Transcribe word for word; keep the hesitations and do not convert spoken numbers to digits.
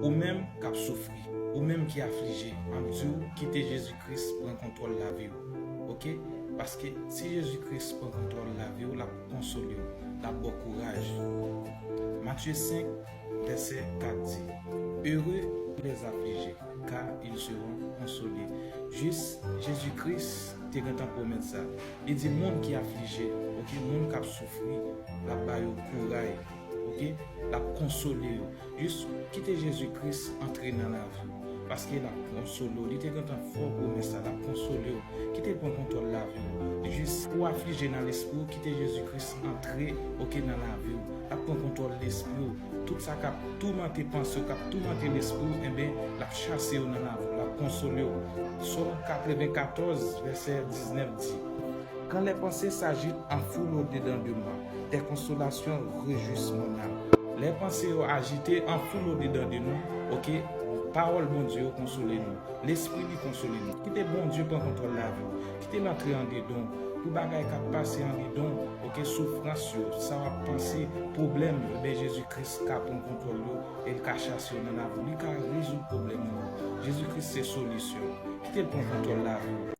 Ou menm k ap soufri, ou menm ki aflije, m ap di w, kite Jezi Kris pran kontwòl lavi w. Oke? Paske si Jezi Kris pran kontwòl lavi w, l ap konsole w, l ap ba w kouraj. Matye senk, vèsè kat di, Heureux les affligés, car ils seront consolés. Jis Jezi Kris te gentan pwomèt sa. Li di moun ki aflije, oke, moun k ap soufri, l ap ba yo kouray, oke, l ap konsole yo. Jis kite Jezi Kris antre nan lavi w, paske l ap konsole w. Li te gentan fè w pwomès sa, l ap konsole w. Kite l pran kontwòl lavi w. Jis ou aflije nan lespri w, kite Jezi Kris antre, oke, nan lavi w. L ap pran kontwòl lespri w. Tout sa k ap toumante panse w, k ap toumante lespri w, enben, l ap chase yo nan lavi w, l ap konsole w. Sòm katrevenkatòz, vèsè diznèf di, Quand les pensées s'agitent en foule au-dedans de moi, tes consolations réjouissent mon âme. Lè panse yo ajite, an foul odedan de nou, oke, pawòl Bondye yo konsole nou. Lespri li konsole nou. Kite Bondye pran kontwòl lavi w. Kite l antre andedan w. Pou bagay k ap pase andedan w, oke, soufrans yo, sa w ap panse, pwoblèm yo, ebyen Jezi Kris ka pran kontwòl yo e l ka chase yo nan lavi w. Li ka rezoud pwoblèm ou yo. Jezi Kris se solisyon. Kite l pran kontwòl lavi w.